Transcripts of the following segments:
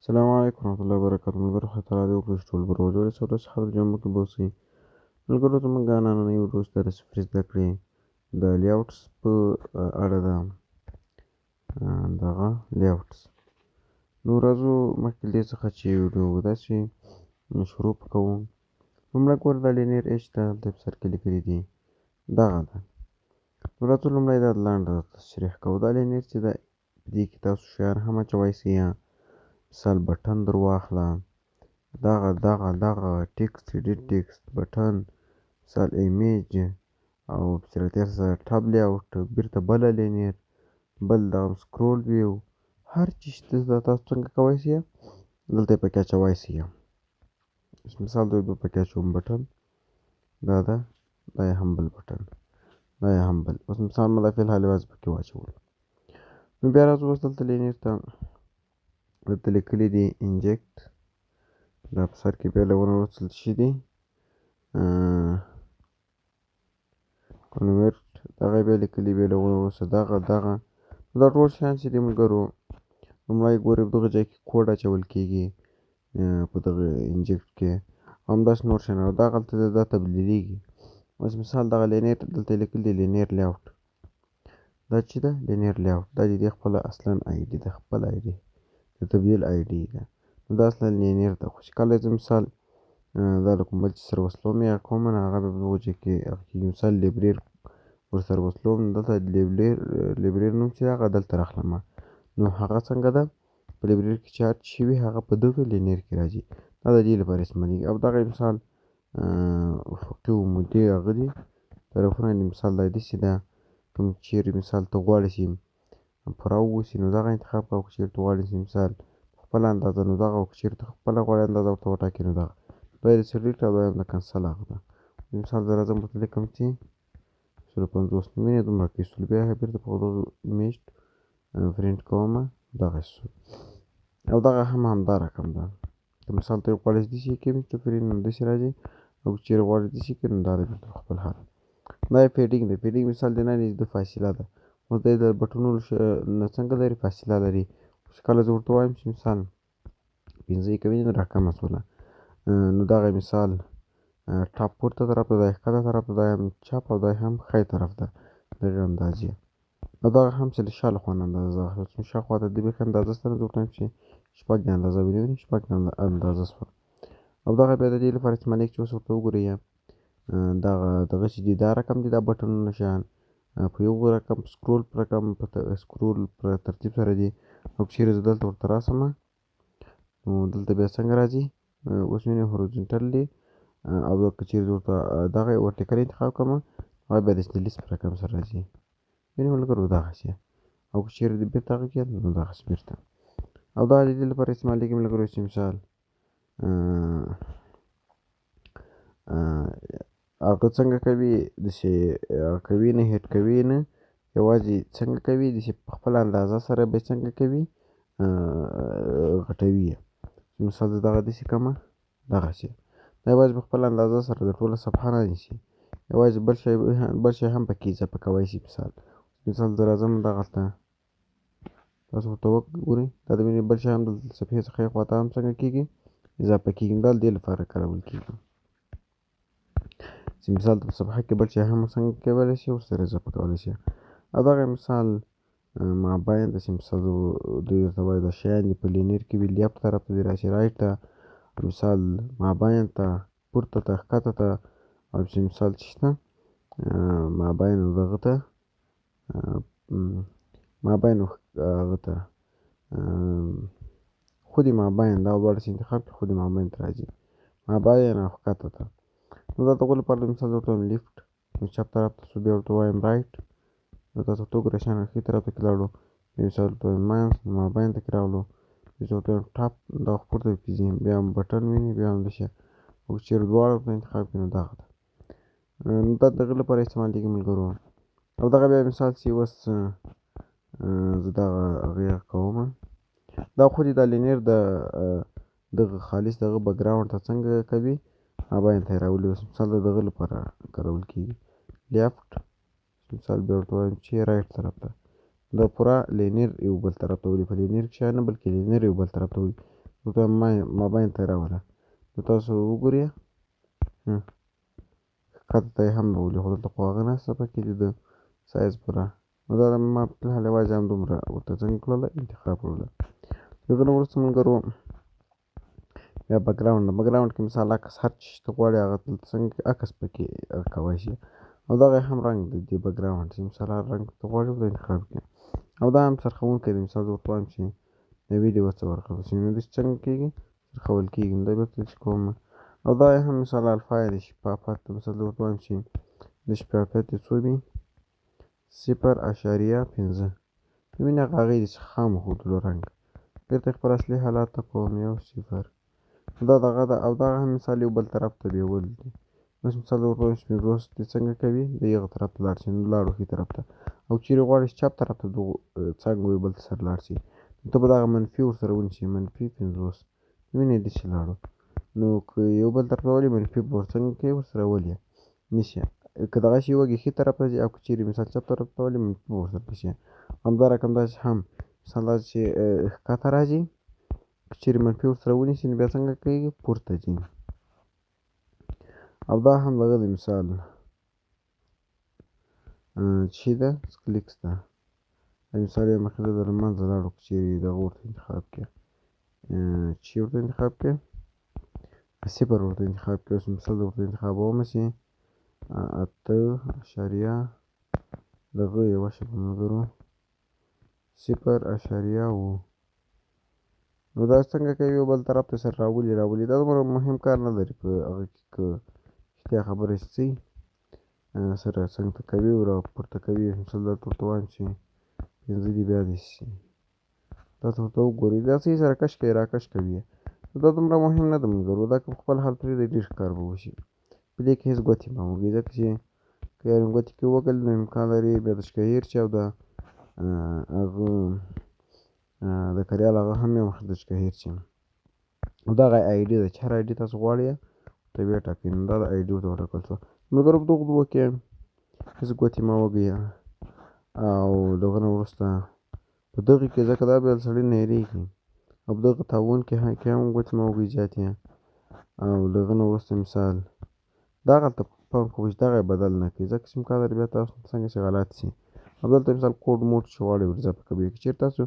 السلام علیکم ورحمت الله وبرکاته. ملګرو، خدای تعالی دې وکړي چې ټول به روغ جوړ اوسئ او د صحت جامو کې به اوسئ. ملګرو، زموږ نننۍ ویډیو چې د صفري زده کړې د layouts په اړه ده. دغه layouts نو راځو، مخکې له دې څخه چې ویډیو داسې شروع کوو، لومړی ګوره دا linear edge ده، دلته په سر کې لیکلي دي دغه ده. نو راځو لومړی دا لنډه تشریح کوو. دا linear چې ده، په دې کې تاسو شیان هم اچوی سئ. مثال button در واخله، دغه دغه دغه text، edit text، button، مثال image او پسې سره tab layout، بیرته بله linear، بل دغه scroll view، هر چیز چې دا تاسو څنګه کوی سئ دلته یې پکې اچوی سئ. مثال دوی به پکې اچوم button، دا ده، دا یې هم بل button، دا یې هم بل. اوس مثال ما دا فی الحال یوازې پکې واچول. نو بیا راځو اوس دلته linear ته. دلته لیکلي دي inject، دا په سر کې بیا له ونه وروسته څه دي convert، دغه بیا لیکلي، بیا له ونه وروسته دغه دغه. دا ټول شیان چې دي ملګرو، لومړی ګورئ په دغه ځای کې کوډ اچول کېږي په دغه inject کې، همداسې نور شیان، او دغلته دا تبدیلیږي. اوس مثال دغه linear دلته لیکلي دي linear layout، دا چې ده linear layout، دا د دې خپله اصلا ID ده، خپله ID د تبدیل ID ده. نو دا اصلا linear ده، خو چې کله زه مثال دا له کوم بل چي سره وصلوم یا کوم، نو هغه به په دغه ځای کې هغه کېږي. مثال library ورسره وصلوم، دلته library نوم چې هغه دلته راخلم. نو هغه څنګه ده په library کې چې add شوي هغه په دغه linear کې راځي. دا د دې لپاره استعمالېږي. او دغه مثال افقي او عمودي هغه دي طرفونه دي. مثال دا داسې ده، کوم چېرې مثال ته غواړې چې پوره واوسي نو دغه انتخاب کړه، او که چېرې ته غواړې چې مثال خپله اندازه نو دغه، او که چېرې ته خپله غواړې اندازه ورته وټاکې نو دغه. دا یې د select او دا یې هم د cancel هغه ده. مثال زه راځم ورته لیکم چې 150، نو وینې دومره کوي سول. بیا بېرته په دغه image print کوم، دغه سول. او دغه هم همدا رقم ده. که مثال ته غواړې چې داسې کې image print نو داسې راځي، او که چېرې غواړې داسې کې نو دا دی بېرته خپل حال. دا یې padding دی. padding مثال د نه د فاصله ده. اوس دی د بټنونو نه څنګه لري فاصله لري. اوس کله زه ورته وایم چې مثال 5 یې کوي نو راکمه سوله. نو دغه مثال top پورته طرف ته، دا یې ښکته طرف ته، دا یې هم چپ او دا یې هم ښی طرف ته دغې اندازې. او دغه هم چې له شا له خوا نه اندازه اخلي. اوس شا خوا ته د بیخي اندازه سره زه ورته وایم چې 6 د اندازه ونیولې، 6 اندازه سوه. او دغه بیا د دې لپاره استعمالېږي چې اوس ورته وګورئ دغه دغه چې دي دا رقم دي، دا بټنونه شیان په یو رقم scroll په رقم په scroll په ترتیب سره دي. او که چېرې زه دلته ورته راسم نو دلته بیا څنګه راځي، اوس وینئ horizontal دی. او که چېرې زه ورته دغه vertical انتخاب کړم هغه بیا داسې د لیست په رقم سره راځي. وینئ ملګرو دغسې. او که چېرې بېرته هغه کړي نو دغسې بېرته. او دا د دې لپاره استعمالېږي ملګرو چې مثال هغه څنګه کوي داسې هغه کوي، نه هیټ کوي، نه یوازې څنګه کوي داسې په خپله اندازه سره به څنګه کوي غټوي یې. مثال زه دغه داسې کوم دغسې، دا یوازې په خپله اندازه سره د ټوله صفحه نه نیسي، یوازې بل شی هم پکې اضافه کوی شي. مثال زه راځم دغلته تاسو ورته وګورئ، دا د وینې بل شی هم دلته صفحې څخه یې خواته هم څنګه کېږي اضافه کېږي. دا د دې لپاره کارول کېږي چې مثال په صفحه کې بل شی هم څنګه کولی شي ورسره اضافه کولی شي. او دغه مثال مابین داسې مثال دوی درته وایي دا شیان دي په linear کې وي، left طرف ته دې راشي، right ته، مثال مابین ته، پورته ته، ښکته ته، او چې مثال چې شته مابین او دغه ته، مابین او هغه ته، خو دې مابین دا دواړه چې انتخاب کړي خو دې مابین ته راځي، مابین او ښکته ته. نو دا دغو لپاره د مثال زه ورته وایم left، نو چپ طرف ته شو، بیا ورته وایم right، نو تاسو ورته وګورئ شیان ښي طرف ته کې لاړو، بیا مثال ورته وایم منځ، نو مابین ته کې راغلو، بیا زه ورته وایم top، دا خو پورته کې ځي، بیا هم button ویني، بیا هم داسې. او که چېرې دواړه ورته انتخاب کړي نو دغه ده. نو دا د هغه لپاره استعمالېږي ملګرو. او دغه بیا مثال چې اوس زه دغه هغې کوم، دا خو دې دا linear د دغه خالص دغه background ته څنګه کوي مابین ته یې راولي. اوس مثال د دغه لپاره کارول کېږي left، مثال بیا ورته وایم چې right طرف ته، دا پوره linear یو بل طرف ته ولي، په linear کې شیان نه بلکې linear یو بل طرف ته ولي. ورته مابین ته راوله. نو تاسو وګورئ، ښکته ته یې هم راولي، خو دلته خو هغه نشته پکې د سایز پوره. نو دا ما په الحال یوازې همدومره ورته څنګه کړله، انتخاب کړله. دغه نه وروسته ملګرو بیا بکګراونډ، بکګراونډ کې مثال عکس هر څه چې ته غواړې هغه دلته څنګه عکس پکې کوی شي. او دغه هم رنګ دی د بکګراونډ، چې مثال هر رنګ ته غواړې ورته انتخاب کړي. او دا هم څرخونکی دی، مثال زه ورته وایم چې د ویډیو څه ورکړل شي، نو داسې څنګه کېږي، څرخول کېږي. نو دا بېرته داسې کوم. او دا هم مثال الفا یې د شفافیت، مثال زه ورته وایم چې د شفافیت یې څو وي، 0.5. نو وینې هغه هغې داسې خام وښودلو رنګ، بېرته خپل اصلي حالت ته کوم، 1 0. دا دغه ده. او دغه هم مثال یو بل طرف ته بیول دي. اوس مثال زه ورته وایم چې 50 دې څنګه کوي، د یغه طرف ته لاړ شي، نو لاړو ښي طرف ته. او چېرې غواړي چې چپ طرف ته دغو څنګه یو بل سره لاړ شي، نو ته به دغه منفي ورسره ونیسې، منفي 50. وینې داسې لاړو. نو که یو بل طرف ته ولي منفي به ورڅنګه کوي، ورسره ولي نیسي. که دغه شي وږي ښي طرف ته ځي، او که چېرې مثال چپ طرف ته ولي منفي به ورسره نیسي. همدا رقم داسې هم مثال داسې چې ښکته راځي، که چېرې منفي ورسره ونیسي نو بیا څنګه کوي، پورته ځي. او دا هم دغه دی مثال چې ده کلیکس ده. مثال یو مخې ته د منځه لاړو، که چېرې دغه ورته انتخاب کړي، چې ورته انتخاب کړي، 0 ورته انتخاب کړي. اوس مثال زه ورته انتخابوم چې اته اشاریه دغه یوه شپه ملګرو 0.7. نو دا څنګه کوي، یو بل طرف ته سره راولي راولي. دا دومره مهم کار نه لري په هغه کې، که رښتیا خبره شي سره څنګه ته کوي او راپورته کوي. مثال دلته ورته وایم چې 5 دې بیا داسې شي، تاسو ورته وګورئ، دا څه یې سره کش کوي راکش کوي. نو دا دومره مهم نه ده ملګرو، دا که په خپل حال پرېږدئ ډېر ښه کار به وشي. په دې کې هېڅ ګوتې مه وږئ، ځکه چې که یار ګوتې کې ووهل نو امکان لري بیا د شکهیر چې او د هغه د کریال هغه هم یو مخ د شکهیر شي. او دغه آی ډي ده چې هر آی ډي تاسو غواړئ ورته ویې ټاکئ. نو دا د آی ډي ورته وټاکل شوه ملګرو. په دغو دوو کې هېڅ ګوتې مه وږئ. او دغه نه وروسته په دغې کې ځکه دا بیا سړي نه هېرېږي. او په دغه تاون کې هم ګوتې مه وږئ زیاتې. او دغه نه وروسته مثال دغلته پام کوئ چې دغه یې بدل نه کړئ، ځکه چې امکان لري بیا تاسو څنګه چې غلط شي. او دلته مثال کوډ موډ چې غواړئ ور اضافه کوئ، که چېرې تاسو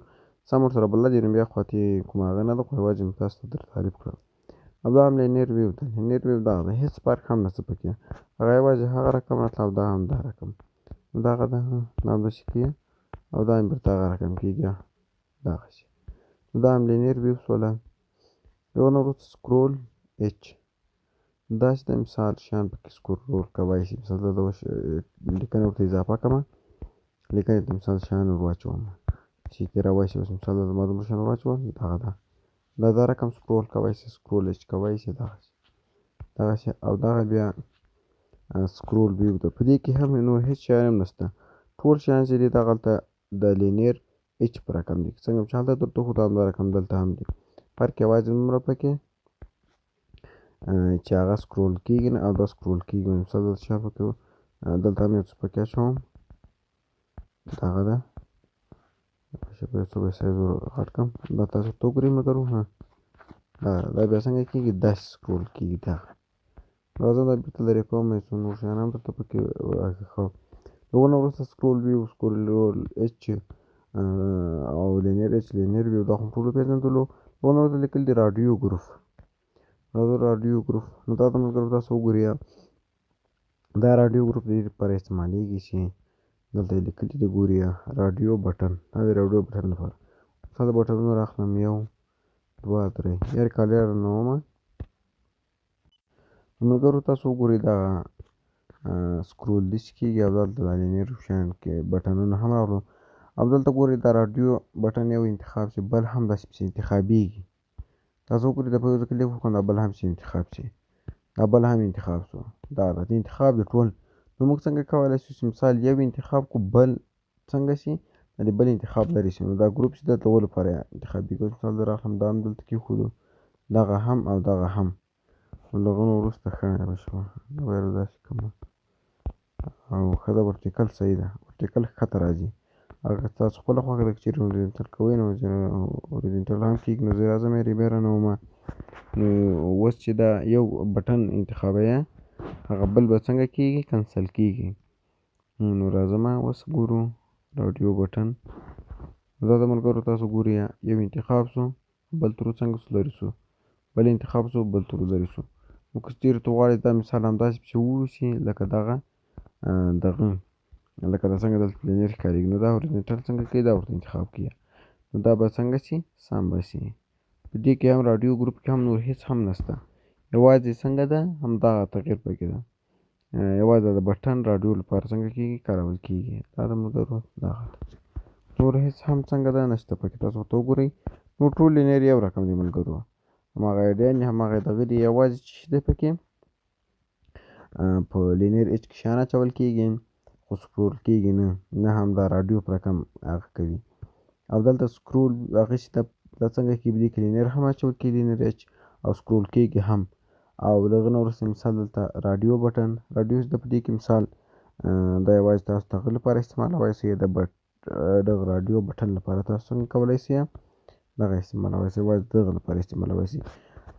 سم ورسره بلد یئ نو بیا خو تې کومه هغه نه ده، خو یوازې مې تاسو ته در تعریف کړم. او دا هم لینیر ویو ده، لینیر ویو دغه ده، هېڅ فرق هم نشته پکې، هغه یوازې هغه رقم راتله او دا هم دا رقم. نو دغه ده، دا هم داسې کېږي او دا هم بېرته هغه رقم کېږي، دغسې. نو دا هم لینیر ویو سوله. یو نه وروسته سکرول اچ، داسې د مثال شیان پکې سکرول کوی شي. مثال دا لیکنه ورته اضافه کړم، لیکنې ته مثال شیان ور واچوم چې تېروی شي. اوس مثال ما دومره شیان ور واچول، دغه ده، دا دا رقم سکرول کوی شي، سکرول اچ کوی شي، دغسې دغسې. او دغه بیا سکرول ویو ده. په دې کې هم نور هېڅ شیان هم نشته، ټول شیان چې دي دغلته د لینیر اچ په رقم دي. څنګه چې هلته درته وښودم همدا رقم دلته هم دي، فرق یوازې دومره پکې چې هغه سکرول کېږي نه او دا سکرول کېږي. مثال دلته شیان پکې دلته هم یو څه پکې اچوم، دغه ده، یو څه به سایز ور غټ کړم، دا تاسو ورته وګورئ ملګرو. ها دا بیا څنګه کېږي، داسې سکرول کېږي. دغه راځم دا بېرته لرې کوم، یو څو نور شیان هم درته پکې ښوم. دغه نه وروسته سکرول ویو، سکرول اچ او لینیر اچ، لینیر ویو، دا خو ټولو پېژندلو. دغه نه وروسته لیکل دي راډیو ګروپ، راځو راډیو ګروپ. نو دا د ملګرو تاسو وګورئ، دا راډیو ګروپ د دې لپاره استعمالېږي چې دلته یې لیکلي دي ګورئ راډیو بټن، دا د راډیو بټن لپاره. مثال د بټنونه راخلم، 1 2 3، یا ریکارډر رانومه. ملګرو تاسو وګورئ دا سکرول داسې کېږي، او دلته د لینیر شیان کې بټنونه هم راغلو. او دلته ګورئ دا راډیو بټن یو انتخاب شي، بل هم داسې پسې انتخابېږي. تاسو وګورئ دا په یو ځای کلیک وکړم، دا بل هم پسې انتخاب شي، دا بل هم انتخاب شو، دا راځي انتخاب دی ټول. نو موږ څنګه کولی شو چې مثال یو انتخاب کړو، بل څنګه شي، د بل انتخاب لرې شي. نو دا ګروپ چې د دغو لپاره انتخابېږي. اوس مثال زه راغلم، دا هم دلته کېښودو، دغه هم او دغه هم. نو له هغه نه وروسته ښه وشوه، دا به یې داسې کړم. او ښه ده، ورټیکل صحیح ده، ورټیکل ښکته راځي. هغه تاسو خپله خوښه ده، که چېرې horizontal کوئ نو horizontal هم کېږي. نو زه راځم یې بیا رانوم. نو اوس چې دا یو بټن انتخابوي، هغه بل به څنګه کېږي؟ cancel کېږي. نو راځم اوس ګورو radio button. دا د ملګرو تاسو ګورئ، یو انتخاب سو، بل ترو څنګه سو؟ لرې سو. بل انتخاب سو، بل ترو لرې سو. نو که چېرې ته غواړې دا مثال همداسې پسې ووسي، لکه دغه دغه لکه دا څنګه دلته linear ښکارېږي، نو دا horizontal څنګه کوي؟ دا ورته انتخاب کوي، نو دا به څنګه سي؟ سم به سي. په دې کې هم radio group کې هم نور هیڅ هم نشته، یوازې څنګه ده همدغه تغییر پکې ده، یوازې د button radio لپاره څنګه کېږي؟ کارول کېږي. دا د ملګرو دغه ده، نور هیڅ هم څنګه ده نشته پکې. تاسو ورته وګورئ، نور ټول linear یو رقم دي ملګرو، هماغه ایډیان دي، هماغه دغه دي، یوازې چې دی پکې په linear edge کې شیان اچول کېږي، خو scroll کېږي نه، نه هم دا رادیو په رقم هغه کوي. او دلته scroll هغه چې دا څنګه کېږي؟ په دې کې linear هم اچول کېږي، linear edge، او scroll کېږي هم. او له هغه نه وروسته مثال دلته radio button، radio چې ده په دې کې مثال دا یوازې تاسو د هغه لپاره استعمالولی شئ، د دغه radio button لپاره تاسو څنګه کولی شئ دغه استعمالولی شئ، یوازې دغه لپاره استعمالولی شئ.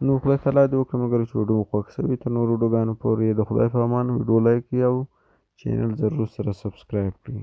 نو خدای تعالی دې وکړي ملګرو چې ویډیو مو خوښ شوي. تر نورو ویډیوګانو پورې د خدای په امان. ویډیو like او channel ضرور سره subscribe کړئ.